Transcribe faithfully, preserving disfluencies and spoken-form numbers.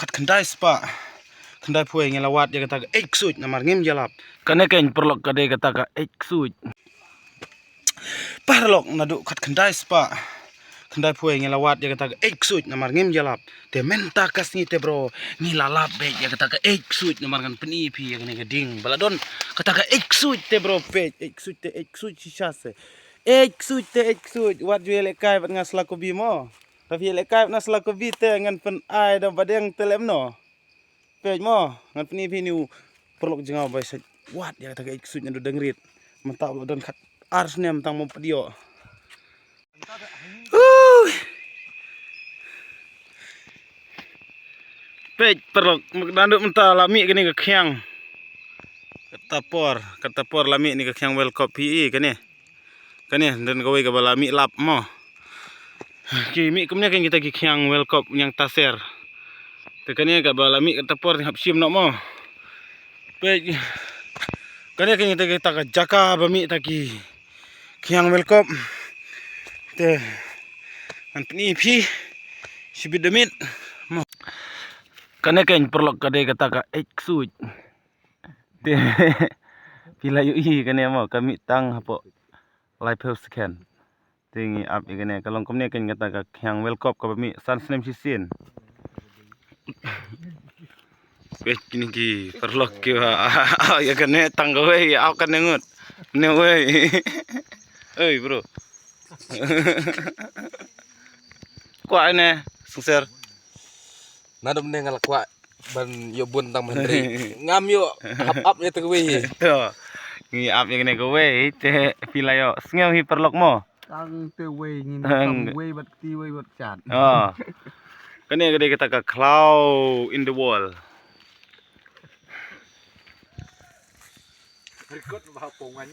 khatkhyndai spah khyndai phew wei ngi la wad ïa kata ka eit ksuid namar ngim ïalap. Kane keiñ paralok ka dei kata ka eit ksuid. Paralok naduh khatkhyndai spah khyndai phew wei ngi la wad ïa kata ka eit ksuid namar ngim ïalap. Te mynta ka sngi te bro ngi la lap beit ïa kata ka eit ksuid namar ngan pyni ïa phi ïa kane ka ding ba la don kata ka eit ksuid te bro peit eit ksuid te eit ksuid shisha se. Eit ksuid te eit ksuid wat ju ïalehkai bad nga sla kobi mo. Tapi ïalehkai bad nga sla kobi te ngan pyn-ai da badeng te lem no. Peit mo ngan pyni ïa phi ni u paralok jngaw bai sa wad ïa kata ka eit ksuid naduh dang rit. Mynta u la don khat ar snem tang mo pdiok. Ui. Peit paralok, naduh mynta la mih kane ka khiang. Kata por, kata por la mih kane ka khiang welkop phi i kane. Kane don kawei kaba la mih lap mo. Ki mih kumne kane kita ki khiang welkop ñiang taser. Te kane kaba la mih kata por hap shim noh mo. Peit. Kane kane kita kita ka jaka ba mih ta ki khiang welkop. Te ngan pyni ïa phi shibit da miet mo. Kane kane paralok ka dei kata ka eit ksuid. Te phi la ïohi kane mo ka mih tang hapoh laiphew second. Te ngi ap ïa kane ka long kumne kane kata ka khiang welkop kaba mih san snem shisien. Peit kine ki paralok kiba ap ïa kane tang kawei ap kane ngut. Ne wei. Oi bro. Kwah ne sengser. Naduh mynne nga la kwah ban ïoh bun tang ban ri. Ngam ïoh hap ap ïa te kawei. To. Ngi ap ïa kane kawei te phi la ïoh sngew hi paralok mo. Tang te wei ngin tang wei bad kti wei bad chat. Oh. Kane ka dei kata ka khlaw in the wall. Record ba pong wan.